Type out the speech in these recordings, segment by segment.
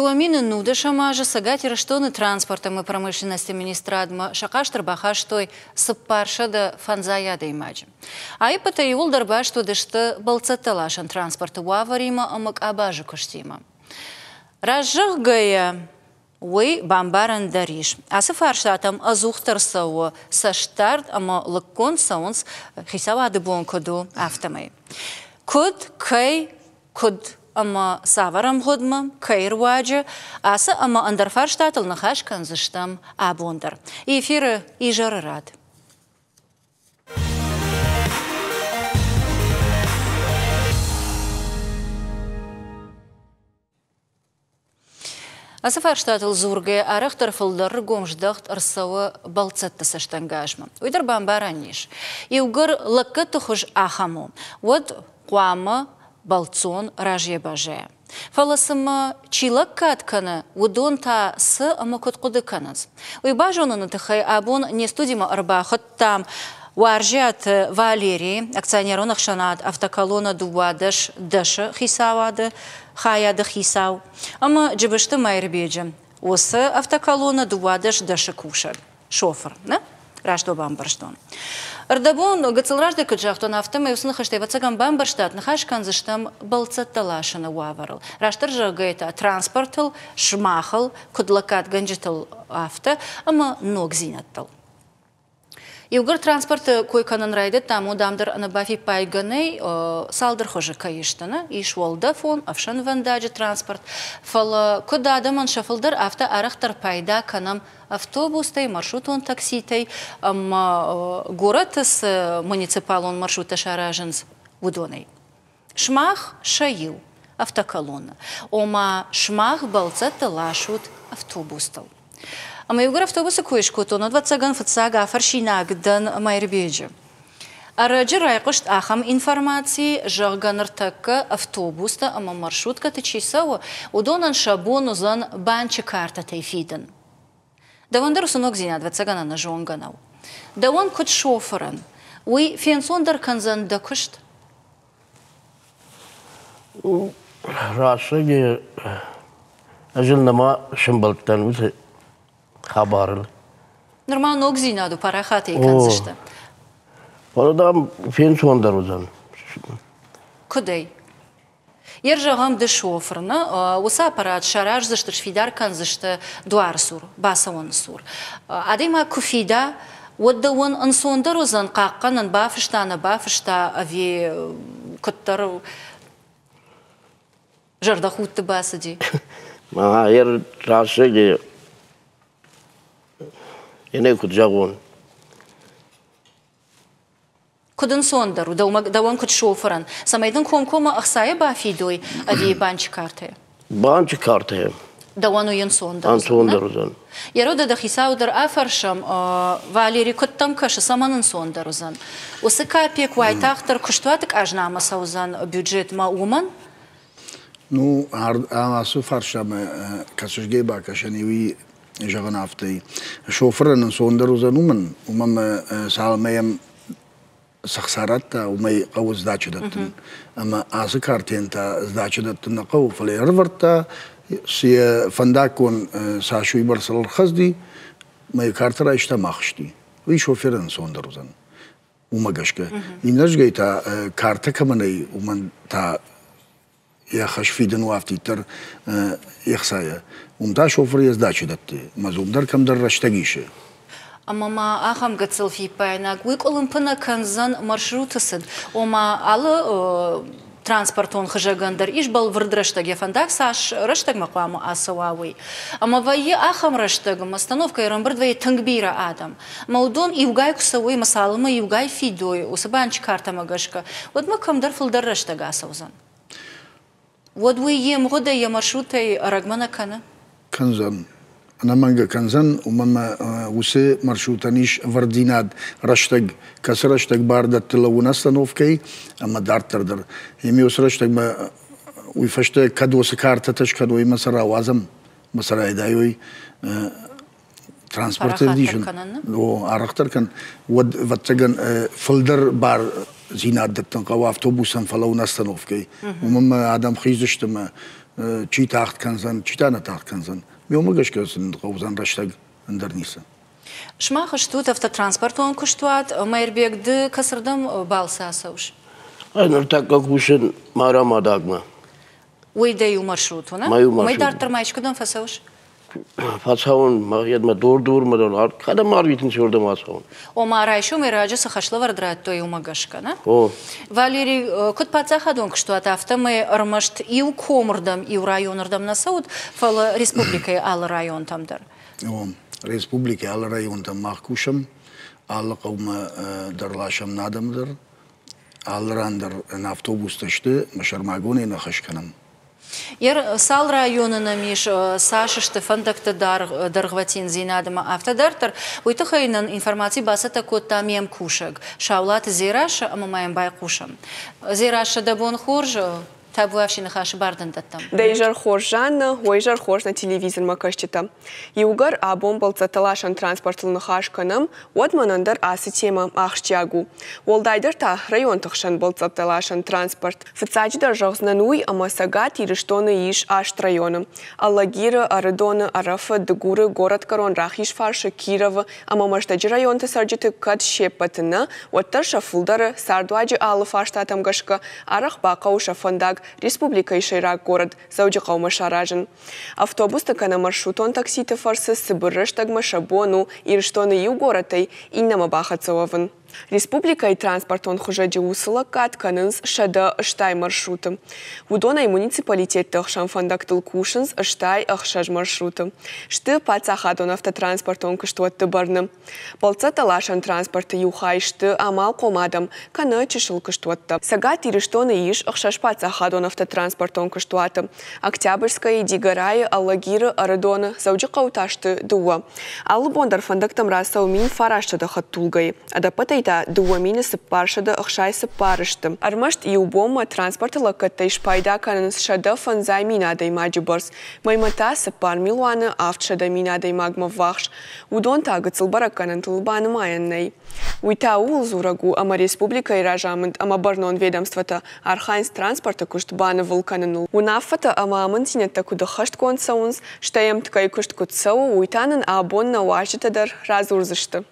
2010 азы Цӕгат Ирыстоны транспорт ӕмӕ промышленности министрадмӕ сӕ хъаст ӕрбахастой 450 адӕймаджы. Аиппытӕ иууылдӕр баст уыдысты бӕлццӕттӕ ласӕн транспорты уавӕримӕ ӕмӕ къабазы куыстимӕ. Раззӕгъгӕйӕ, уый бамбарӕн дӕр ис. Ацы фарстатӕм ӕдзухдӕр цӕуы цӕстдард ӕмӕ лыггонд цӕуынц, хицауады бон куыд у, афтӕмӕй. Куыд, кӕй, куыд ӕмӕ цавӕр ӕмгъуыдмӕ, кӕй руаджы, ацы ӕмӕ ӕндӕр фарстатыл ныхас кӕндзыстӕм абон дӕр. Эфиры изӕры рад. Ацы фарстатыл дзургӕ арӕхдӕр фылдӕр ргом здӕхт ӕрцӕуы бӕлццӕтты цӕстӕнгасмӕ. Уый дӕр бамбарӕн ис. Иугӕр лӕггӕдты хуыз ахӕм у, уӕд хъуамӕ бӕлццон разыйӕ баззайа. Фӕлӕ цымӕ чи лӕггад кӕны, уыдон та цы ӕмӕ куыд хъуыды кӕнынц? Уый базоныны тыххӕй абон не студимӕ ӕрбахуыдтам Уарзиаты Валерийы, акционерон ӕхсӕнад «Автоколонна 12 дӕсы» хицауады хайады хицау ӕмӕ Джыбызты Мӕирбеджы, уыцы автоколонна 12 дӕсы кусӕг, шофыр. Нӕ? Раст уӕ бамбӕрстон. Ӕрдӕбон гыццыл раздӕр куыд загътон, афтӕмӕй уыцы ныхӕстӕ ӕвӕццӕгӕн бамбӕрстат, ныхас кӕндзыстӕм бӕлццӕттӕ ласыны уавӕрыл. Растдӕр зӕгъгӕйӕ та транспортыл, сымахыл, куыд лӕггадгӕнджытыл, афтӕ ӕмӕ ногдзинӕдтыл. Иугӕр транспорты кой кӕнын райдыдтам, уӕд ам дӕр ӕнӕбафиппайгӕ нӕй, цалдӕр хуызы кӕй сты, нӕ? Ис уӕлдӕфон, ӕфсӕнвӕндаджы транспорт, фӕлӕ куыд адӕмӕн сӕ фылдӕр, афтӕ арӕхдӕр пайда кӕнӕм автобустӕй, маршрутон такситӕй ӕмӕ горӕты цы муниципалон маршруттӕ саразынц, уыдонӕй. Сымах сӕ иу, автоколонна, ома сымах бӕлццӕтты ласут автобустыл. Ӕмӕ иугӕр автобусы кой скодтон, ӕвӕццӕгӕн, фыццаг афӕрсинаг дӕн Мӕирбеджы. Ӕрӕджы райхъуыст ахӕм информаци, зӕгъгӕ, ныртӕккӕ автобустӕ ӕмӕ маршруткӕты чи цӕуы, уыдонӕн сӕ бон уыдзӕн банчы картӕтӕй фидын. Дӕуӕн дӕр уыцы ногдзинад, ӕвӕццӕгӕн, ӕнӕзонгӕ нӕу. Дӕуӕн куыд шофырӕн, уый фенцондӕр кӕндзӕн дӕ куыст? Рӕстӕджы ӕз ыл нӕма сӕмбӕлдтӕн уыцы хабарыл. Нырма ногдзинад у, парахат ӕй кӕндзысты. Фӕлӕ, дам, фенцондӕр уыдзӕн. Куыдӕй? Йе рзӕгъӕм ды шофыр, нӕ уыцы аппарат сараздзысты, сфидар кӕндзысты дуары цур, бацӕуӕны цур. Адӕймаг куы фида, уӕд дӕуӕн ӕнцондӕр уыдзӕн хъахъхъӕнын, бафыста, нӕ бафыста, ӕви куыддӕр зӕрдӕхудты бацыди? Мӕ рӕстӕджы йӕ куыд зӕгъон, Куыд ӕнцондӕр у дӕумӕ, дӕуӕн куыд шофырӕн, цӕмӕй дын комкоммӕ ӕхцайӕ бафидой ӕви банчы картӕйӕ? Банчы картӕйӕ. Дӕуӕн уый ӕнцондӕр Ӕнцондӕр уыдзӕн. Ерода дӕ хицау дӕр афӕрсӕм, Валери, куыд дӕм кӕсы, цӕмӕн ӕнцондӕр уыдзӕн? Уыцы капек уайтагъддӕр куыстуаты къазнамӕ цӕудзӕн бюджетмӕ, уымӕн? Ну, ацы фарстамӕ кӕсысгӕй бакӕсӕн уый зӕгъын афтӕ. Шофырӕн ӕнцондӕр уыдзӕн уымӕн, уымӕн цалынмӕ йӕм цы хца радта, уымӕй хъӕуы сдача дӕттын. Ӕмӕ ацы картӕн та сдача дӕттын нӕ хъӕуы, фӕлӕ ӕрывӕрдта, цы йӕ фӕндаггон цас уыйбӕрц ӕрхӕцыди, мӕ йӕ картӕ райста ӕмӕ ахызти. Уый шоферӕн ӕнцондӕр уыдзӕн. Уымӕ гӕсгӕ. Иннӕрдыгӕй та картӕ кӕмӕн нӕй, уымӕн та йӕ хӕс фидын у афтиддӕр йе хцайӕ. Уым та шофыр йӕ сдача дӕтты, ӕмӕ дзы уым дӕр кӕмдӕр рӕстӕг исы. Ӕмӕ ма ахӕм гыццыл фиппаинаг, уый къуылымпы нӕ кӕндзӕн маршруты цыд, ома алы транспортон хызӕгӕн дӕр ис бӕлвырд рӕстӕг, йӕ фӕндаг цас рӕстӕгмӕ хъуамӕ ацӕуа, уый. Ӕмӕ вӕййы ахӕм рӕстӕг, ӕмӕ остановкӕйы ӕрӕмбырд вӕййы тынг бирӕ адӕм. Ӕмӕ уыдон иугай куы цӕуой ӕмӕ цалынмӕ иугай фидой уыцы банчы картӕмӕ гӕсгӕ, уӕдмӕ кӕмдӕр фылдӕр рӕстӕг ацӕудзӕн. Уӕд уый йе мгъуыдӕй, йӕ маршрутӕй ӕрӕгмӕ нӕ кӕны? Кӕндзӕн. Ӕнӕмӕнгӕ кӕндзӕн, уымӕн ӕмӕ уыцы маршрутӕн ис ӕвӕрддзинад рӕстӕг, кӕцы рӕстӕг бар дӕтты лӕууын остановкӕйы ӕмӕ дарддӕр дӕр. Ӕмӕ уыцы рӕстӕгмӕ уый фӕстӕ кӕд уыцы картӕтӕ скӕной ӕмӕ сӕ рауадзӕм, ӕмӕ сӕ райдайой транспорты ӕвдисын, арӕхдӕр кӕн, уӕд, ӕвӕццӕгӕн, фылдӕр бардзинад дӕттын хъӕуы автобусӕн фӕлӕууын остановкӕйы. Уымӕн ӕмӕ адӕм хиздзысты ӕмӕ Чи тагъд кӕндзӕн, чи та нӕ тагъд кӕндзӕн. Уымӕ гӕсгӕ сын хъӕудзӕн рӕстӕг, ӕндӕр ницы. Сымах стут автотранспортон куыстуат. Мӕирбег, ды кӕцырдӕм балцы ацӕуыс? Ӕз ныртӕккӕ кусын Майрӕмадагмӕ. Уый дӕ иу маршрут у, нӕ? Мӕ иу маршрут. Уымӕй дарддӕр ма искуыдӕм фӕцӕуыс? Фӕцӕуын, мӕ дур-дурмӕ дӕр, кӕдӕм арвитынц, уырдӕм ацӕуын. Ома райсомӕй раджы цы хӕслӕвӕрд радтой, уымӕ гӕсгӕ, нӕ? О. Валерий, куыд паддзахадон куыстуат, афтӕмӕй ӕрмӕст иу комырдӕм, иу районырдӕм нӕ цӕут, фӕлӕ республикӕйы алы районтӕм дӕр. О, республикӕйы алы районтӕм мах кусӕм, алы хъӕумӕ дӕр ласӕм нӕ адӕмы дӕр, алы ран дӕр нӕ автобустӕ сты, мӕ сӕрмагондӕй нӕ хӕс кӕнӕм. Цал районы нӕм ис, цас сты фӕндӕгты дӕргъвӕтиндзинад ӕмӕ афтӕ дарддӕр, уый тыххӕй нын информаци бацӕттӕ кодта ме мкусӕг Саулаты Дзерассӕ ӕмӕ ма йӕм байхъусӕм. Дзерассӕ, дӕ бон хорз, табуафси ныхасы бар дын дӕттӕм. Дӕ изӕр хорз, Жанна, уӕ изӕр хорз нӕ телевизормӕ кӕсджытӕ. Иугӕр абон бӕлццӕттӕласӕн транспортыл ныхас кӕнӕм, уӕд мӕнӕн дӕр ацы темӕ ахсджиаг у. Уӕлдайдӕр та районты хсӕн бӕлццӕттӕласӕн транспорт. Фыццаджыдӕр зӕгъдзынӕн уый, ӕмӕ Цӕгат Ирыстоны ис аст районы. Алагиры, Ӕрыдоны, Ӕрӕфы, Дыгуры, Горӕтгӕрон, Рахизфарсы, Кировы ӕмӕ Мӕздӕджы районты цӕрджыты кӕд се ппӕты нӕ, уӕддӕр сӕ фылдӕры цардуаджы алы фарстатӕм гӕсгӕ арӕх бахъӕуы сӕ фӕндаг республикӕйы сӕйраг горӕт Дзӕуджыхъӕумӕ саразын. Автобусты кӕнӕ маршрутон такситы фӕрцы цыбыр рӕстӕгмӕ сӕ бон у Ирыстоны иу горӕтӕй иннӕмӕ бахӕццӕ уӕвын. Республикӕйы транспортон хуызӕджы уыцы лӕггад кӕнынц 160 маршруты. Уыдонӕй муниципалитетты ӕхсӕн фӕндӕгтыл кусынц 66 маршруты. Сты паддзахадон автотранспортон куыстуӕтты бӕрны. Бӕлццӕттӕ ласӕн транспорты иу хай сты амалхъом адӕм кӕнӕ чысыл куыстуӕттӕ. Цӕгат Ирыстоны ис ӕхсӕз паддзахадон автотранспортон куыстуаты. Октябрьскӕйы, Дигорайы, Алагиры, Ӕрыдоны, Дзӕуджыхъӕуы та сты дыууӕ. Алы бон дӕр фӕндӕгтӕм рацӕуы 1900 хӕдтулгӕйы, ӕдӕппӕтӕй та 2464 сты. Ӕрмӕст иу бонмӕ транспорты лӕггӕдтӕй спайда кӕнынц 150 000 адӕймаджы бӕрц, мӕймӕ та 4 700 000 адӕймагмӕ ввахс. Уыдон та гыццыл бӕрӕггӕнӕнтыл банымайӕн нӕй. Уый та ууыл дзурӕг у, ӕмӕ республикӕйы разамынд ӕмӕ бӕрнон ведомствотӕ архайынц транспорты куыст банывыл кӕныныл. Уынаффӕтӕ ӕмӕ амынддзинӕдтӕ куыд ӕххӕстгонд цӕуынц, стӕй ӕмткӕй куыст куыд цӕуы, уый та нын абон нӕ уазджытӕ дӕр радзурдзысты.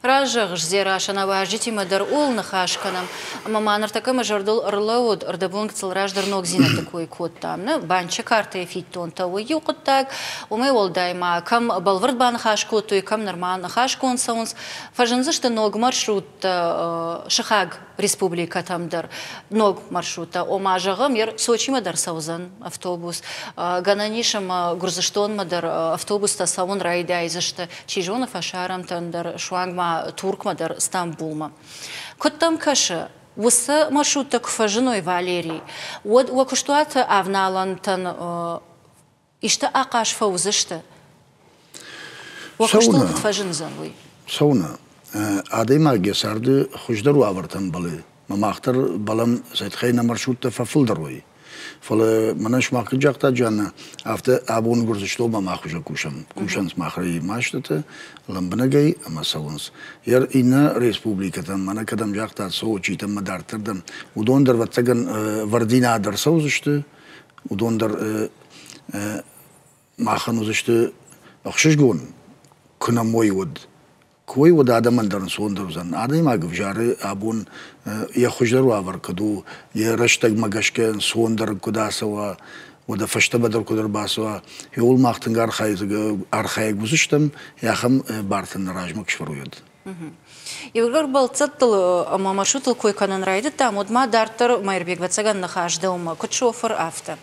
Разӕгъыс, Дзерассӕ, нӕ уазджытимӕ дӕр ууыл ныхас кӕнӕм. Ӕмӕ ма ныртӕккӕ мӕ зӕрдыл ӕрлӕууыд, ӕрдӕбон гыццыл раздӕр ногдзинӕдты кой кодтам. Нӕ банчы картӕйы фиддонтӕ уый иу хъуыддаг. Уымӕй уӕлдай ма кӕм бӕлвырд баныхас кодтой, кӕм нырма ныхасгонд цӕуынц. Фӕзындзысты ног маршруттӕ сыхаг республикӕтӕм дӕр ног маршруттӕ. Ома, зӕгъӕм, Сочимӕ дӕр цӕудзӕн автобус. Гӕнӕн ис ӕмӕ Гуырдзыстонмӕ дӕр автобустӕ цӕуын райдайдзысты. Чи зоны, фӕсарӕнтӕн дӕр, суанг ма Туркмӕ дӕр, Стамбулмӕ. Куыд дӕм кӕсы, уыцы маршруттӕ куы фӕзыной, Валерий, уӕд уӕ куыстуаты авналӕнтӕн исты ахъаз фӕуыдзысты? Уӕ куыстыл куыд фӕзындзӕн уый? Цӕуына. Адӕймаг йӕ царды хуыздӕр уавӕртӕм бӕлы. Мах дӕр бӕлӕм, цӕй нӕ маршруттӕ фӕфылдӕр уой. Фӕлӕ мӕнӕ сымах куыд загъта Джанна, афтӕ абон Гуырдзыстонмӕ мах уже кусӕм. Кусынц махӕй машинӕтӕ лӕмбынӕгӕй ӕмӕ цӕуынц. Йӕ иннӕ республикӕтӕм, мӕнӕ кӕдӕм загъта Сочитӕм ӕмӕ дарддӕр дӕр, уыдон дӕр, ӕвӕццӕгӕн, вӕрдзинад ӕрцӕудзысты, уыдон дӕр махӕн уыдзысты ӕхсызгон, куы нӕм уой, уӕд. Куы уой, уӕд адӕмӕн дӕр ӕнцондӕр уыдзӕн. Адӕймаг ӕвзары абон йӕ хуыздӕр уавӕр куыд у, йӕ рӕстӕгмӕ гӕсгӕ ӕнцондӕр куыд ацӕуа, уӕдӕ фӕстӕмӕ дӕр куыд ӕрбацӕуа, иууыл мах тынг архайӕг уыдзыстӕм, ахӕм бартӕ нӕ размӕ куы сфӕруй, уӕд. Иугӕр бӕлццӕттыл ӕмӕ маршрутыл кой кӕнын райдыдтам, уӕд ма дарддӕр Майырбег, ӕвӕццӕгӕн, ныхас дӕумӕ, куыд шофыр, афтӕ.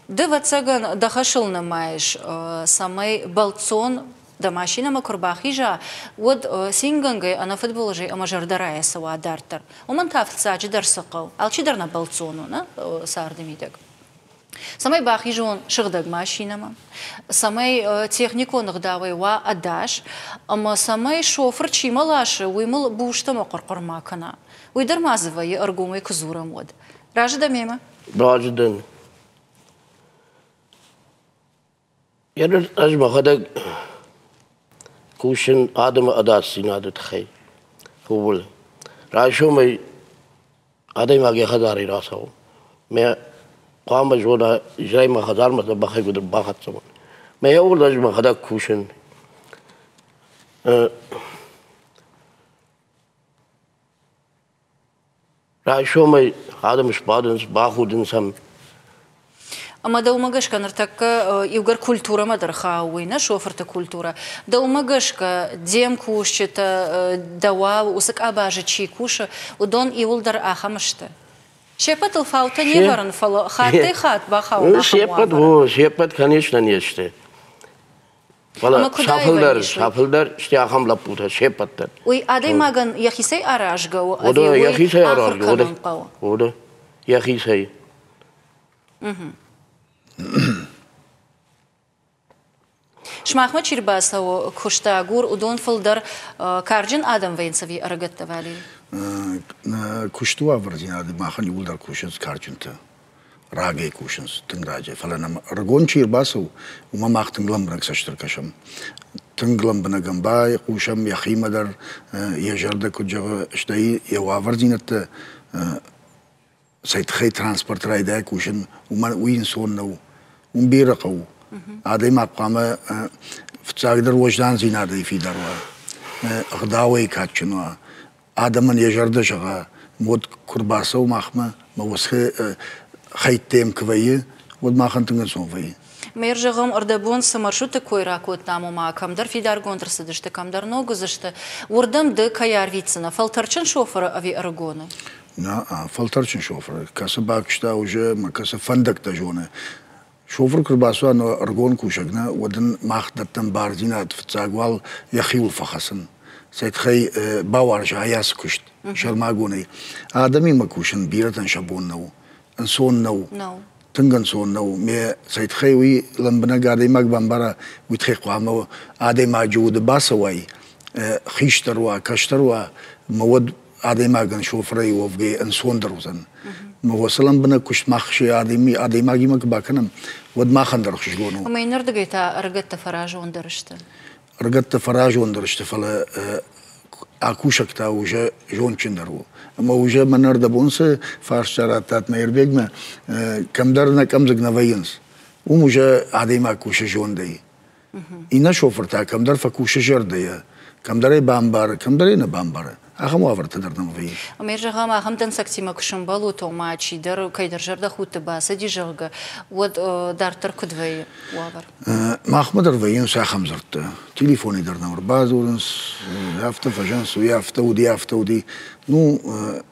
Ды, ӕвӕццӕгӕн, дӕ хӕсыл нымайыс, цӕмӕй бӕлццон дӕ машинӕмӕ куы рбахиза, уӕд цингӕнгӕ, ӕнӕфыдбылызӕй ӕмӕ зӕрдӕрайӕ цӕуа дарддӕр. Уымӕн та фыццаджыдӕр цы хъӕуы? Алчидӕр нӕ бӕлццон у, нӕ царды мидӕг. Цӕмӕй бахизон сыгъдӕг машинӕмӕ, цӕмӕй техникон ӕгъдауӕй уа ӕдас, ӕмӕ цӕмӕй шофыр чи мӕ ласы, уый мыл бустӕ ӕмӕ хъуыр-хъуыр ма кӕна. Уый дӕр ма дзы вӕййы, ӕргомӕй куы дзурӕм, уӕд. Разы дӕ мемӕ? Разы дӕн. Ӕз мӕхӕдӕг кусын адӕмы ӕдасдзинады тыххӕй ууыл. Райсомӕй адӕймаг йӕ хӕдзарӕй рацӕуы. Мӕ Хъуамӕ зона, изӕрӕй мӕ хӕдзармӕ дзӕбӕхӕй куыд бахӕццӕ уон. Мӕ еугур ӕз мӕхӕдӕг кусын. Райсомӕй адӕм сбадынц, бахудынц ӕм. Ӕмӕ дӕумӕ гӕсгӕ ныртӕккӕ иугӕр культурӕмӕ дӕр хауы уый, нӕ шофырты культурӕ. Дӕумӕ гӕсгӕ де мкусджытӕ, дӕуау уыцы къабазы чи кусы, уыдон иуылдӕр ахӕм сты? Се ппӕтыл фаутӕ не вӕрын, фӕлӕ хаттӕй-хатт бахауын ахӕм Се ппӕт, уавӕры. Се ппӕт, конечно, не сты. Фӕлӕ Ӕмӕ куыд сӕ фылдӕр, аивӕн ис сӕ фылдӕр сты ахӕм лӕппутӕ се ппӕт дӕр. Уый адӕймагӕн йӕхицӕй аразгӕ у, ӕви Уыдон уый йӕхицӕй ахуыр аразгӕ, кӕнын хъӕуы? Уыдон йӕхицӕй. Сымахмӕ чи рбацӕуы куыстагур, уыдон фылдӕр карджын адӕм вӕййынц ӕви ӕрыгӕттӕ, Валерий? Куысты уавӕрдзинады махӕн иууылдӕр кусынц карджынтӕ. Рагӕй кусынц, тынг раджы. Фӕлӕ нӕм ӕрыгон чи ӕрбацӕуы, уымӕ мах тынг лӕмбынӕг цӕст ӕркӕсӕм. Тынг лӕмбынӕг ӕм байхъусӕм йӕхимӕ дӕр, йӕ зӕрдӕ куыд зӕгъы, стӕй йӕ уавӕрдзинӕдтӕ цӕй тыххӕй транспорт райдайа кусын, уымӕн уый ӕнцон нӕу. Уым бирӕ хъӕуы. Адӕймаг хъуамӕ фыццагдӕр уӕздандзинадӕй фидар уа, ӕгъдауӕй кадджын уа, адӕмӕн йӕ зӕрдӕ зӕгъа, уӕд куы рбацӕуы махмӕ, мӕ уыцы хӕйттӕм куы вӕййы, уӕд махӕн тынг ӕнцон вӕййы. Мэр, зӕгъӕм, ӕрдӕбон цы маршрутты кой ракодтам, ома кӕмдӕр фидаргонд ӕрцыдысты, кӕмдӕр ног уыдзысты, уырдӕм ды кӕй арвитдзынӕ, фӕлтӕрджын шофыры ӕви ӕрыгоны? Нӕ, фӕлтӕрджын шофыры, кӕцы бакуыста уже ӕмӕ кӕцы фӕндӕгтӕ зоны. Шофыр куы рбацуа ӕрыгон кусӕг нӕ, уӕд ын мах дӕттӕм бардзинад фыццаг уал йӕхиуыл фӕхӕцын. Цӕй тыххӕй бауарза ацы куыст сӕрмагонӕй. Адӕмимӕ кусын бирӕтӕн сӕ бон нӕу, ӕнцон нӕу. Тынг ӕнцон нӕу. Ме цӕй тыххӕй уый лӕмбынӕг адӕймаг бамбара, уый тыххӕй хъуамӕ адӕймаджы уды бацӕуай, хистӕр уа, кӕстӕр уа, мӕ уӕд адӕймагӕн шофырӕй уӕвгӕй ӕнцондӕр уыдзӕн. Мӕ уыцы лӕмбынӕг куыст мах адӕймагимӕ куы бакӕнӕм, уӕд махӕн дӕр ӕхсызгон у. Ӕмӕ иннӕрдыгӕй та ӕрыгӕттӕ фӕразондӕр сты? Ӕрыгӕттӕ фӕразондӕр сты, фӕлӕ акусӕг та уже зондджындӕр у. Ӕмӕ уже мӕн ӕрдӕбон цы фарста радтат Мӕирбегмӕ, кӕмдӕр нӕ къӕмдзыг нӕ вӕййынц. Уым уже адӕймаг кусы зондӕй. Иннӕ шофыр та кӕмдӕр фӕкусы зӕрдӕйӕ, кӕмдӕр ӕй бамбары, кӕмдӕр ӕй нӕ бамбары. Ахӕм уавӕртӕ дӕр нӕм вӕййы. Ӕмӕ зӕгъӕм, ахӕм дӕнцӕгтимӕ куы сӕмбӕлут, ома чидӕр кӕйдӕр зӕрдӕхудты бацыди, зӕгъгӕ, уӕд дарддӕр куыд вӕййы уавӕр? Махмӕ дӕр вӕййынц ахӕм дзырдтӕ. Телефонӕй дӕр нӕм ӕрбадзурынц, афтӕ фӕзӕгъынц, уый афтӕ уыди, афтӕ уыди. Ну,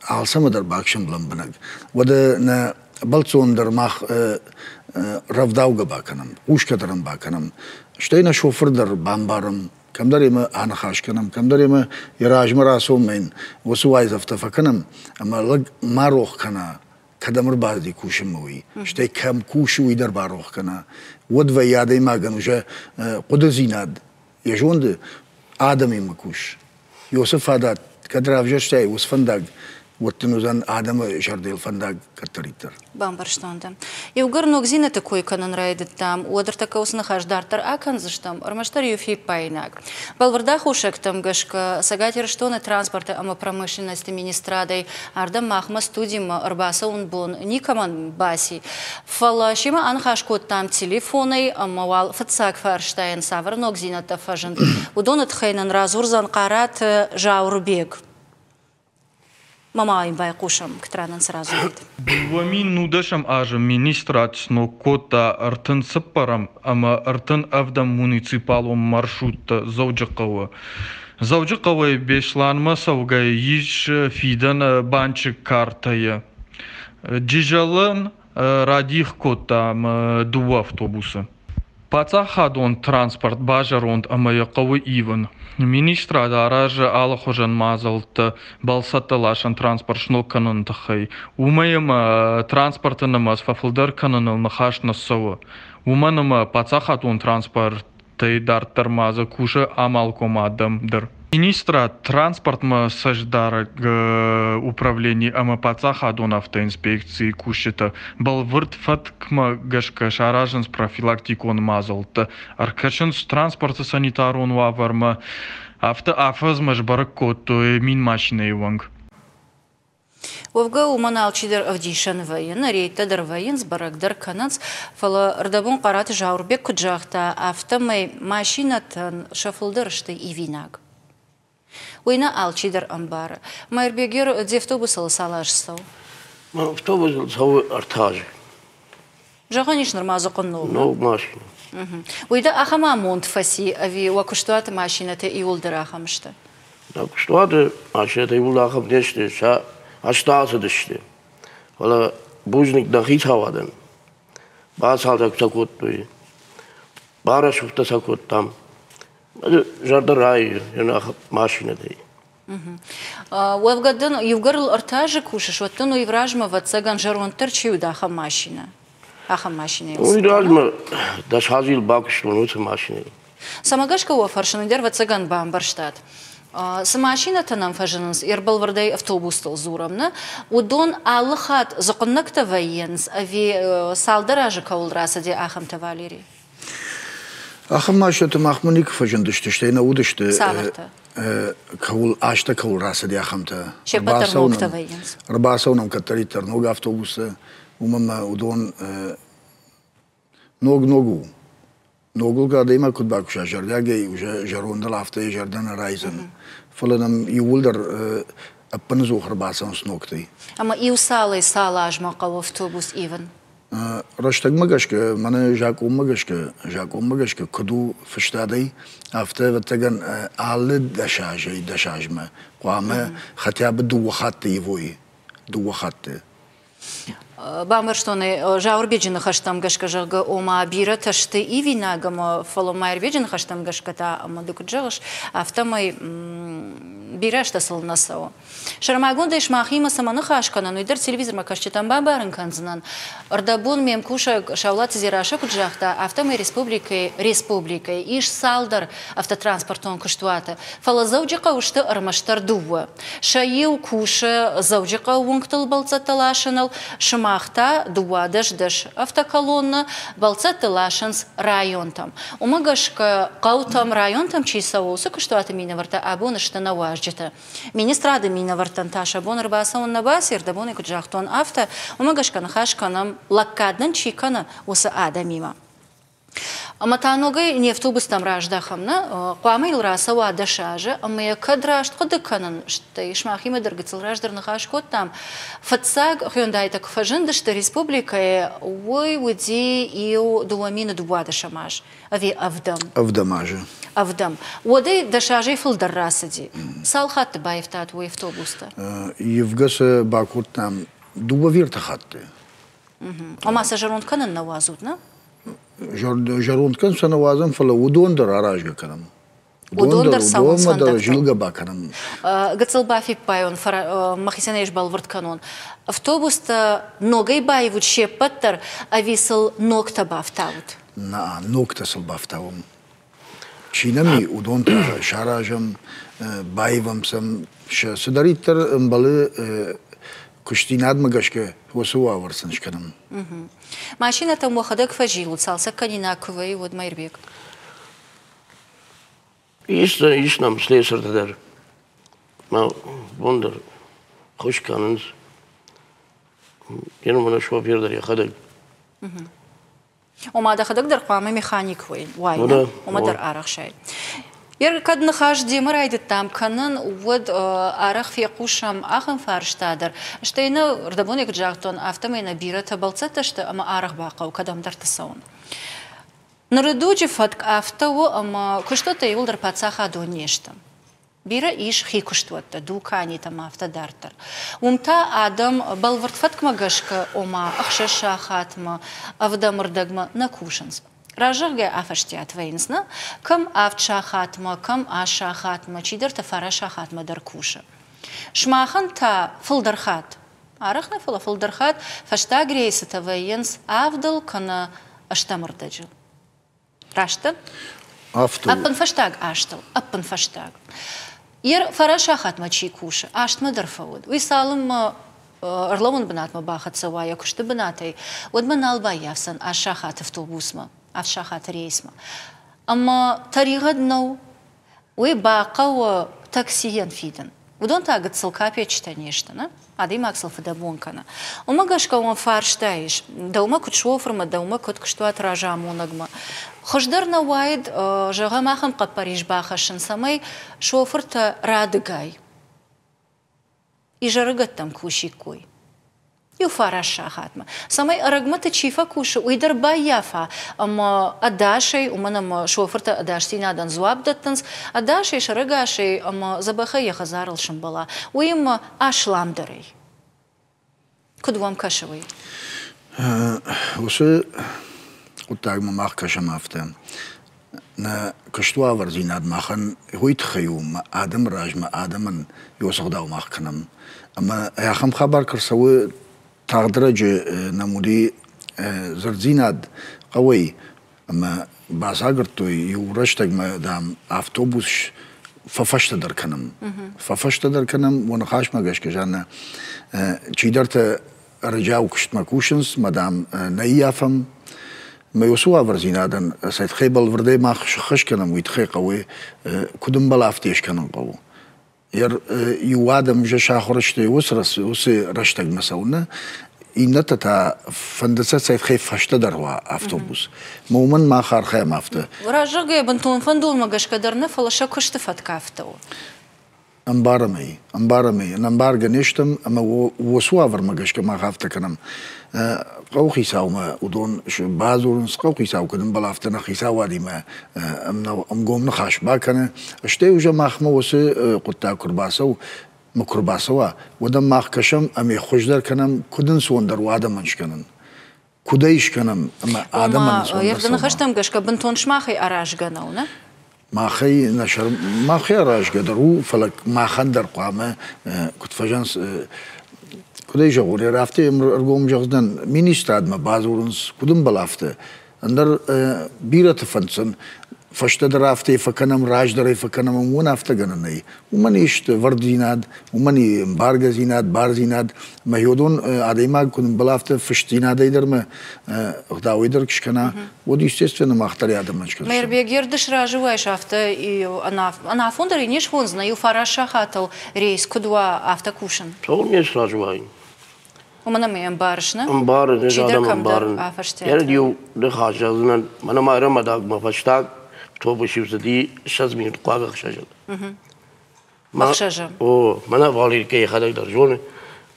алцӕмӕ дӕр бакӕсӕм лӕмбынӕг. Уӕдӕ нӕ бӕлццон дӕр мах рӕвдаугӕ бакӕнӕм, хъусгӕ дӕр ӕм бакӕнӕм. Стӕй нӕ шофыр дӕр бамбарӕм, кӕмдӕр йемӕ аныхас кӕнӕм, кӕмдӕр йемӕ йӕ размӕ рацӕуӕм ӕмӕ йын уыцы уайдзӕфтӕ фӕкӕнӕм, ӕмӕ лӕг ма рох кӕна, кӕдӕм ӕрбацыди кусынмӕ, уый. Стӕй кӕм кусы, уый дӕр барох кӕна. Уӕд вӕййы адӕймагӕн уже хъуыдыдзинад йӕ зонды адӕмимӕ кус. Уыцы фадат кӕд равзӕрстай уыцы фӕндаг, уӕд дын уыдзӕн адӕмы зӕрдӕйыл фӕндаг кӕддӕриддӕр. Бамбӕрстон дӕ. Иугӕр ногдзинӕдты кой кӕнын райдыдтам, уӕд ӕртӕккӕ уыцы ныхас дарддӕр акӕндзыстӕм, ӕрмӕстдӕр иу фиппаинаг. Бӕлвырд аххосӕгтӕм гӕсгӕ Цӕгат Ирыстоны транспорты ӕмӕ промышленносты министрадӕй ардӕм махмӕ студимӕ ӕрбацӕуын бон никӕмӕн баци. Фӕлӕ семӕ аныхас кодтам телефонӕй ӕмӕ уал фыццаг фарстайӕн цавӕр ногдзинӕдтӕ фӕзынд, уыдоны тыххӕй нын радзурдзӕн Хъараты Зауырбег. Мама йын байхъусӕм, куыд нын цы радзурид. 2010 азы министрад сног кодта 34 ӕмӕ 37 муниципалон маршруттӕ Дзӕуджыхъӕуы. Дзӕуджыхъӕуӕй Беслӕнмӕ цӕугӕйӕ ис фидӕн банчы картӕйы. Джызӕлӕн радих кодтам дыууӕ автобусы. Паддзахадон транспорт базӕронд ӕмӕ йӕ хъӕуы ивын. Министрад аразы алыхуызӕн мадзӕлттӕ бӕлцӕттӕ ласӕн транспорт сног кӕныны тыххӕй. Уымӕй ӕмӕ транспорты нымӕц фӕфылдӕр кӕныныл ныхас нӕ цӕуы. Уымӕн ӕмӕ паддзахадон транспорт Тӕй дарддӕр ма дзы кусы амалхъом адӕм дӕр. Министрад, транспортмӕ цӕстдарӕг управлени ӕмӕ паддзахадон автоинспекцийы кусджытӕ бӕлвырд фӕткмӕ гӕсгӕ саразынц профилактикон мадзӕлттӕ, ӕркӕсынц транспорты санитарон уавӕрмӕ. Афтӕ афӕдзмӕ сбӕрӕг кодтой 1000 машинӕйы онг. Уӕвгӕ уымӕн алчидӕр ӕвдисӕн вӕййы, нӕ рейдтӕ дӕр вӕййынц, бӕрӕг дӕр кӕнынц, фӕлӕ рдӕбон Хъараты Зауырбег куыд загъта, афтӕмӕй машинӕтӕн сӕ фылдӕр сты ивинаг. Уый нӕ алчидӕр ӕмбары. Майырбегер, де автобусыл цал азы цӕуы? Автобусыл цӕуы ӕртӕ азы. Зӕгъӕн ис нырма дзыхъхъын ног. Ног машинӕ. Уый дӕ ахӕм амонд фӕци, ӕви уӕ куыстуаты машинӕтӕ иууылдӕр ахӕм сты? Нӕ куыстуаты машинӕтӕ иууылдӕр ахӕм не сты, сӕ азтӕ ацыдысты. Фӕлӕ бузныг нӕ хицауадӕн. Бацалдӕг сӕ кодтой, барӕсугъдтӕ сӕ кодтам. Зӕрдӕ райы машинӕтӕй. Уӕвгӕ дын иугӕр ыл ӕртӕ азы кусыс, уӕд дын уый размӕ, ӕвӕццӕгӕн, зӕронддӕр чи уыд, ахӕм машинӕ. Ахӕм машинӕйыл. Уый размӕ 10 азы бакуыстон уыцы машинӕйыл. Цӕмӕ гӕсгӕ уӕ фӕрсын, уый дӕр, ӕвӕццӕгӕн, бамбӕрстат. Цы машинӕтӕ нӕм фӕзынынц, ӕрбӕлвырдӕй автобустыл дзурӕм, нӕ? Уыдон алы хатт дзыхъхъыннӕгтӕ вӕййынц ӕви цалдӕр азы кӕуыл рацыди, ахӕмтӕ, Валерий? Ахӕм машинӕтӕ махмӕ никуы фӕзындысты, стӕй нӕ уыдысты. Цавӕртӕ? Кӕуыл азтӕ кӕуыл рацыди, ахӕмтӕ. Се ппӕт дӕр ногтӕ вӕййынц. Ӕрбацӕуынӕм кӕддӕриддӕр ног автобустӕ, уымӕн ӕмӕ уыдон ног-ног у. Ногыл адӕймаг куыд бакуса зӕрдиагӕй, уже зӕрондыл афтӕ йӕ зӕрдӕ нӕ райдзӕн. Фӕлӕ нӕм иууылдӕр ӕппынӕдзух ӕрбацӕуынц ногтӕй. Ӕмӕ иу цалӕй цал азмӕ хъӕуы автобус ивын? Рӕстӕгмӕ гӕсгӕ, мӕнӕ закъонмӕ гӕсгӕ куыд у фыстадӕй, афтӕ, ӕвӕццӕгӕн, алы 10 азӕй 10 азмӕ хъуамӕ хотя бы дыууӕ хатты ивой, дыууӕ хатты. Бамбӕрстон ӕй, Зауырбеджы ныхӕстӕм гӕсгӕ, зӕгъгӕ, ома бирӕтӕ сты ивинаг ӕмӕ, фӕлӕ Майырбеджы ныхӕстӕм гӕсгӕ та, ӕмӕ ды куыд зӕгъыс, афтӕмӕй бирӕ азтӕ сыл нӕ цӕуы. Сӕрмагондӕй сымахимӕ цӕмӕ ныхас кӕнын, уый дӕр телевизормӕ кӕсджытӕн бамбарын кӕндзынӕн. Ӕрдӕбон ме мкусӕг Саулаты Дзерассӕ куыд загъта, афтӕмӕй республикӕйы республикӕйы ис цалдӕр автотранспортон куыстуаты, фӕлӕ Дзӕуджыхъӕуы сты ӕрмӕстдӕр дыууӕ. Сӕ иу кусы Дзӕуджыхъӕуы уынгтыл бӕлццӕттӕ ласыныл, сымах та 12 автоколоннӕ бӕлццӕтты ласынц районтӕм. Уымӕ гӕсгӕ хъӕутӕм, районтӕм чи цӕуы, уыцы куыстуаты минӕвӕрттӕ абон сты нӕ уазджытӕ. Министрады минӕвӕрттӕн та сӕ бон ӕрбацӕуын нӕ баци, ӕрдӕбонӕй куыд загътон, афтӕ. Уымӕ гӕсгӕ ныхас кӕнӕм, лӕггад нын чи кӕны, уыцы адӕмимӕ. Ӕмӕ та ногӕй не автобустӕм раздӕхӕм, нӕ? Хъуамӕ йыл рацӕуа 10 азы, ӕмӕ йӕ кӕд раст хъуыды кӕнын, стӕй сымахимӕ дӕр гыццыл раздӕр ныхас кодтам, фыццаг Hyundai-тӕ куы фӕзындысты республикӕйы, уый уыди иу 2012 аз. Ӕви ӕвдӕм? Ӕвдӕм азы. Ӕвдӕм. Уӕдӕй 10 азӕй фылдӕр рацыди. Цал хатты баивтат уый автобустӕ? Ивгӕ сӕ бакодтам дыууӕ верты хатты. Ома сӕ зӕронд кӕнын нӕ уадзут, нӕ? Зӕронд кӕнын сӕ нӕ уадзӕм, фӕлӕ уыдон дӕр аразгӕ кӕнӕм. Уыдон дӕр цӕуынц фӕндӕгтыл. Зилгӕ бакӕнӕм. Гыццыл бафиппайон, мӕхицӕн ӕй сбӕлвырд кӕнон. Автобустӕ ногӕй баивут се ппӕт дӕр, ӕви сыл ногтӕ бафтаут? Нӕ, ногтӕ сыл бафтауӕм. Чи нӕм и, уыдон та саразӕм, баивӕм сӕм, цыдӕриддӕр ӕмбӕлы куыстдзинадмӕ гӕсгӕ, уыцы уавӕр сын скӕнӕм. Машинӕтӕм уӕхӕдӕг фӕзилут, цалцӕгкӕнинаг куы вӕййы, уӕд, Мӕирбег? Ис, ис нӕм слесыртӕ дӕр. Мӕ бон дӕр хус кӕнынц. Йе мӕнӕ шофер дӕр йӕхӕдӕг. Ома дӕхӕдӕг дӕр хъуамӕ механик уай, уымӕ дӕр арӕхсай. Кӕд ныхас демӕ райдыдтам кӕнын, уӕд арӕх фехъусӕм ахӕм фарста дӕр. Стӕй нӕ рдӕбонӕй куыд загътон, афтӕмӕй нӕ бирӕтӕ бӕлццӕттӕ сты ӕмӕ арӕх бахъӕуы кӕдӕмдӕрты цӕуын. Ныры дуджы фӕтк афтӕ у, ӕмӕ куыстуӕттӕ иууылдӕр паддзахадон не сты. Бирӕ ис хи куыстуӕттӕ, дуканитӕ ӕмӕ афтӕ дарддӕр. Уым та адӕм бӕлвырд фӕткмӕ гӕсгӕ, ома ӕхсӕз сахатмӕ, ӕвдӕм ӕрдӕгмӕ нӕ кусынц. Разӕгъгӕ афӕстиат вӕййынц, нӕ? Кӕм авд сахатмӕ, кӕм аст сахатмӕ, чидӕртӕ фараст сахатмӕ дӕр кусы. Сымахӕн та фылдӕр хатт, арӕх нӕ, фӕлӕ фылдӕр хатт фӕстаг рейсытӕ вӕййынц авдыл кӕнӕ ӕстӕм ӕрдӕджы. Раст дӕн? Афтӕ. Ӕппынфӕстаг азтыл, ӕппынфӕстаг. Йе фараст сахатмӕ чи кусы, астмӕ дӕр фӕуыд. Уый цалынмӕ ӕрлӕууӕн бынатмӕ бахӕццӕ уа йӕ куысты бынатӕй, уӕдмӕ нал баййафдзӕн аст сахаты автобусмӕ, авд сахаты рейсмӕ. Ӕмӕ тӕригъӕд нӕу, уый бахъӕуы таксийӕн фидын. Уыдон та гыццыл капеччытӕ не сты, нӕ? Адӕймаг сыл фыдӕбон кӕны. Уымӕ гӕсгӕ уӕм фарста ис, дӕумӕ куыд шофырмӕ, дӕумӕ куыд куыстуат разамонӕгмӕ. Хуыздӕр нӕ уаид, зӕгъӕм, ахӕм хъӕппӕрис бахӕссын, цӕмӕй шофыртӕ радыгай изӕрыгӕттӕм кусиккой иу фараст сахатмӕ, цӕмӕй ӕрӕгмӕты чи фӕкусы, уый дӕр баййафа ӕмӕ ӕдасӕй, уымӕн ӕмӕ шофыртӕ ӕдасдзинадӕн дзуапп дӕттынц, ӕдасӕй, сӕрӕгасӕй ӕмӕ дзӕбӕхӕй йӕ хӕдзарыл сӕмбӕла, уыимӕ асламдӕрӕй. Куыд уӕм кӕсы уый? Уыцы хъуыддагмӕ мах кӕсӕм афтӕ. Нӕ куыстуавӕрдзинад махӕн уый тыххӕй у, ӕмӕ адӕмы размӕ адӕмӕн уыцы ӕгъдау мах кӕнӕм. Ӕмӕ ахӕм хабар куы рцӕуы, тагъд рӕджы нӕм уыди дзырддзинад хъӕуӕй, ӕмӕ бацагуырдтой иу рӕстӕгмӕ, дам, автобус фӕфӕстӕдӕр кӕнӕм. Фӕфӕстӕдӕр кӕнӕм, уӕ ныхасмӕ гӕсгӕ, Жаннӕ, чидӕртӕ ӕрӕджиау куыстмӕ кусынц, мӕ, дам, нӕ ййафӕм. Мӕ уыцы уавӕрдзинадӕн сӕ тыххӕй бӕлвырдӕй мах сыххӕст кӕнӕм, уый тыххӕй хъӕуы, куыд ӕмбӕлы, афтӕ скӕнын хъӕуы. Иу адӕм же сахуыр сты уыцы рӕстӕгмӕ цӕуыны, иннӕтӕ та фӕнды сӕ цӕй фӕстӕдӕр уа автобус. Мӕ уымӕн мах архайӕм афтӕ. Раззагӕй бынтон фӕндонмӕ гӕсгӕ дӕр нӕ, фӕлӕ сӕ куысты фӕтк афтӕ у. Ӕмбарӕм ӕй, ӕмбарӕм ӕй, ӕнӕмбаргӕ не стӕм ӕмӕ уыцы уавӕрмӕ гӕсгӕ мах афтӕ кӕнӕм. Хъӕуыхицаумӕ уыдон бадзурынц, хъӕуыхицау куыд ӕмбӕлы, афтӕ нӕ хицауадимӕ ӕмгом ныхас бакӕны. Стӕй уже махмӕ уыцы хъуыддаг куы рбацӕуы, куы рбацӕуа, уӕд ӕм мах кӕсӕм ӕмӕ хуыздӕр кӕнӕм, куыд ӕнцондӕр у адӕмӕн скӕнын. Куыд ӕй скӕнӕм ӕмӕ адӕмӕн ӕнцондӕр ныхӕстӕм гӕсгӕ бынтон сымахӕй аразгӕ нӕу, нӕ? Махӕй нӕ сӕр махӕй аразгӕ дӕр у, фӕлӕ махӕн дӕр хъуамӕ куыд фӕзӕнц, куыд ӕй зӕгъон, афтӕ ӕргом зӕгъдзынӕн, министрадмӕ бадзурынц, куыд ӕмбӕлы, афтӕ. Ӕндӕр бирӕты фӕнддзӕн, фӕстӕдӕр афтӕ фӕкӕнӕм, раздӕр ӕй фӕкӕнӕм, уымӕн афтӕ гӕнӕн нӕй. Уымӕн ис вӕрддзинад, уымӕн и ӕмбаргӕдзинад, бардзинад. Мӕ йодон адӕймаг куы нымбӕла, афтӕ фыстдзинадӕй дӕр мӕ ӕгъдауӕй дӕр куы скӕна, уӕд, естественно, мах дӕр адӕмӕн скӕндзыстӕм. Мӕирбег, ерды сразы уаис афтӕ ӕнафон дӕр не схондзынӕ, иу фараст сахатыл рейс куыд уа, афтӕ кусын? Цӕуыл не сразы уаин? Уымӕн ӕмӕ йӕ ӕмбарыс, нӕ? Ӕмбарын, ӕз адӕм ӕмбарын. Иу ныхас зӕгъдзынӕн, мӕнӕ Майрӕмадагмӕ фӕстаг автобус-иу цыди 20 минут хъуаг ӕхсӕзыл. Ӕхсӕзы? О, мӕнӕ Валерикӕ йӕхӕдӕг дӕр зоны.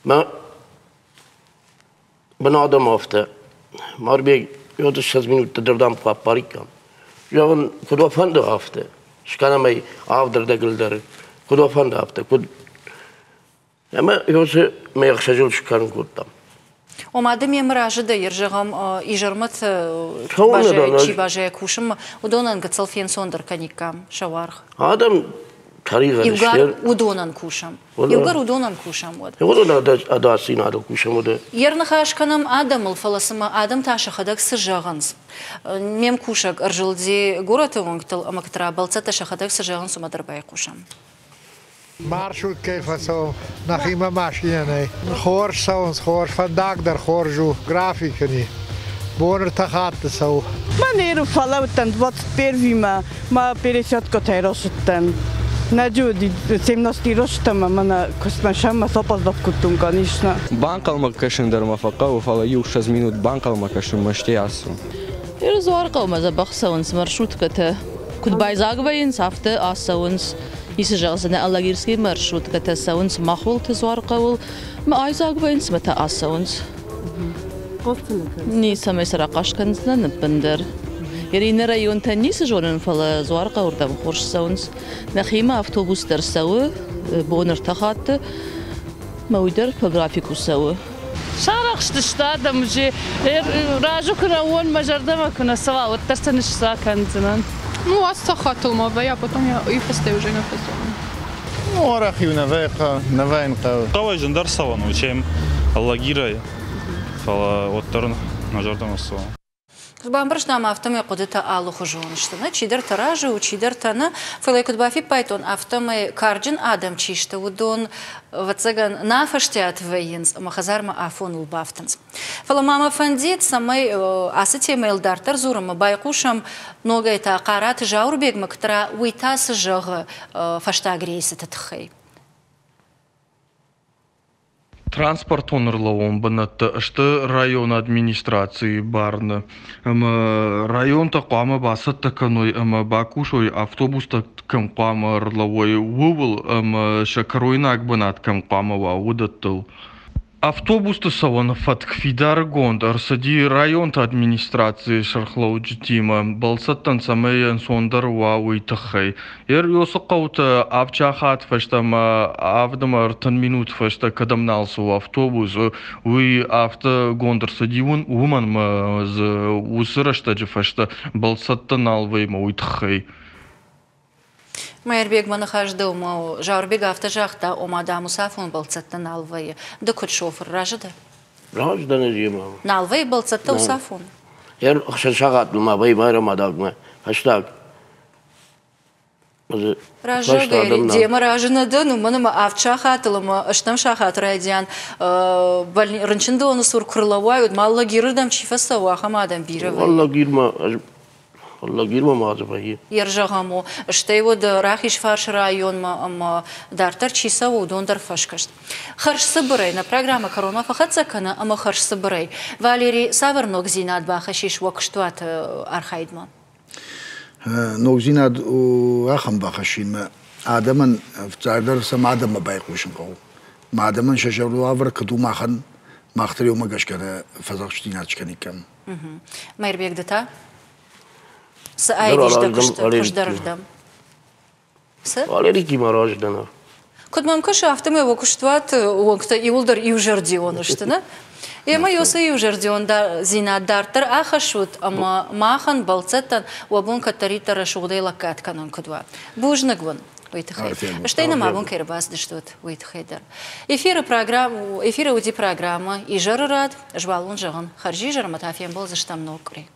Мӕ бын адӕм афтӕ. Марбег, йод 20 минутты дӕр дам куы аппариккам. Зӕгъын, куыд уӕ фӕнды, афтӕ. Скӕнӕм ӕй авд ӕрдӕгыл дӕр. Куыд уӕ фӕнды, афтӕ. Куыд Ӕмӕ уыцы мӕ ӕхсӕзыл скӕнын кодтам. Ома ды ме мразы дӕ, зӕгъӕм, изӕрмӕты чи баззайа кусынмӕ, уыдонӕн гыццыл фенцондӕр кӕниккам сӕ уаргъ. Адӕм тӕригъӕд Иугӕр уыдонӕн кусӕм. Иугӕр уыдонӕн кусӕм, уӕд. Уыдон ӕдасдзинадыл кусӕм, уӕд. Йе рныхас кӕнӕм адӕмыл, фӕлӕ цымӕ адӕм та сӕхӕдӕг цы зӕгъынц? Ме мкусӕг ӕрзылди горӕты уынгтыл ӕмӕ кӕддӕра бӕлццӕттӕ сӕхӕдӕг цы зӕгъынц, уымӕ дӕр байхъусӕм. Маршруткӕй фӕцӕуӕм, нӕхимӕ машинӕ нӕй. Хорз цӕуынц, хорз, фӕндаг дӕр хорз у, график ын и. Бон ӕртӕ хатты цӕуы. Мӕн еру фӕлӕудтӕн 21-мӕ, мӕ пересадкӕтӕй рацыдтӕн. Нӕджы уыди 17 рӕстӕмӕ мӕнӕ куыстмӕ сӕммӕ сопоздав кодтон, конечно. Банхъӕлмӕ кӕсын дӕр мӕ фӕхъӕуы, фӕлӕ иу 20 минут банхъӕлмӕ кӕсын мӕстӕй ацу. Дзуарыхъӕумӕ дзӕбӕх цӕуынц маршруткӕтӕ. Куыд байдзаг вӕййынц, афтӕ ацӕуынц. Ницы зӕгъдзынӕ, Алагирский маршруткӕтӕ цӕуынц Махолты Дзуарыхъӕуыл, мӕ айдзаг вӕййынц мӕ та ацӕуынц. Ницӕмӕй сӕ рахъаст кӕндзынӕн ӕппындӕр. Иннӕ районтӕн ницы зонын, фӕлӕ Дзуарыхъӕуырдӕм хорз цӕуынц. Нӕхимӕ автобус дӕр цӕуы бон ӕртӕ хатты, мӕ уый дӕр по графику цӕуы. Сарӕхстысты адӕм уже. Разы куы нӕ уон, мӕ зӕрдӕмӕ куы нӕ цӕуа, уӕддӕр сӕ ныссра кӕндзынӕн. Ну, ацы сахатыл ма вӕййы, а потом я и фӕстӕ уже нӕ фӕцӕуын. Ну, арӕх-иу нӕ вӕййы, нӕ вӕййын хъӕуы. Хъӕуӕй зындӕр цӕуӕн у, чем Алагирӕй, фӕлӕ уӕддӕр мӕ зӕрдӕмӕ цӕуы. Бамбӕрстам, афтӕмӕй хъуыдытӕ алыхуызон сты. Нӕ чидӕртӕ разы у, чидӕртӕ нӕ. Фӕлӕ куыд бафиппайдтон, афтӕмӕй карджын адӕм чи сты, уыдон, ӕвӕццӕгӕн, нӕ фӕстиат вӕййынц ӕмӕ хӕдзармӕ афоныл бафтынц. Фӕлӕ ма мӕ фӕндид, цӕмӕй ацы темӕйыл дарддӕр дзурынмӕ байхъусӕм ногӕй та Хъараты Зауырбегмӕ, кӕддӕра уый та цы зӕгъы фӕстаг рейсыты тыххӕй. Транспортон ӕрлӕууӕн бынӕттӕ сты районы администрацийы бӕрны ӕмӕ районтӕ хъуамӕ бацӕттӕ кӕной ӕмӕ бакусой автобустӕ кӕм хъуамӕ ӕрлӕууой, ууыл ӕмӕ сӕ кӕройнаг бынат кӕм хъуамӕ уа, уыдӕттыл. Автобусты цӕуӕны фӕтк фидаргонд ӕрцыди районты администрацийы сӕргълӕуджытимӕ, бӕлццӕттӕн цӕмӕй ӕнцондӕр уа, уый тыххӕй. Йер хъӕуты авд сахат фӕстӕмӕ авд ӕмӕ 30 минут фӕстӕ кӕдӕм нал цӕуы автобус, уый афтӕ гонд ӕрцыди, уымӕн ӕмӕ дзы уыцы рӕстӕджы фӕстӕ бӕлццӕттӕ нал вӕййы уый тыххӕй. Мӕирбег, мӕ ныхас дӕумӕ у. Зауырбег афтӕ загъта, ома, дам, уыцы афон бӕлццӕттӕ нал вӕййы. Ды куыд шофыр, разы дӕ? Разы дӕн ӕз йемӕ. Нал вӕййы бӕлццӕттӕ уыцы афон? Йе хсӕз сахатыл ма вӕййы Майрӕмадагмӕ фӕстаг. Раззагӕй демӕ разы нӕ дӕн, уымӕн ӕмӕ авд сахатыл ӕмӕ ӕстӕм сахаты райдиан рынчындоны цур куы рлӕууай, уӕд ма Лагирырдӕм чи фӕцӕуы, ахӕм адӕм бирӕ вӕййы. Лагирмӕ Лагирмӕ ма дзы вӕййы. Ерзӕгъӕм у, стӕй уӕд Рахизфарсы районмӕ ӕмӕ дарддӕр чи цӕуы, уыдон дӕр фӕскӕст. Хӕрзцыбырӕй нӕ программӕ кӕронмӕ фӕхӕццӕ кӕны ӕмӕ хӕрзцыбырӕй. Валери, цавӕр ногдзинад бахӕссис уӕ куыстуаты архайдмӕ? Ногдзинад у ахӕм бахӕссинмӕ. Адӕмӕн фыццагдӕр сӕм адӕммӕ байхъусын хъӕуы. Мӕ адӕмӕн сӕ зӕрдыл уавӕр куыд у махӕн, мах дӕр уымӕ гӕсгӕ фӕдзӕхстдзинад скӕниккам. Мӕирбег, ды та? Цы аивис дӕ куысты хуыздӕрырдӕм? Цы? Валерикимӕ разы дӕн. Куыд мӕм кӕсы, афтӕмӕй уӕ куыстуаты уӕнгтӕ иуылдӕр иузӕрдион сты, нӕ? Ӕмӕ уыцы иузӕрдиондзинад дарддӕр ахӕссут ӕмӕ махӕн, бӕлццӕттӕн, уӕ бон кӕддӕриддӕр рӕсугъдӕй лӕггад кӕнын куыд уа. Бузныг уын уый тыххӕй. Стӕй нӕм абон кӕй ӕрбацыдыстут, уый тыххӕй дӕр. Эфиры, программ, эфиры уыди программӕ «Изӕры рад». Ӕз уал уын зӕгъын, хӕрзизӕрмӕ та фембӕлдзыстӕм ног къуыри.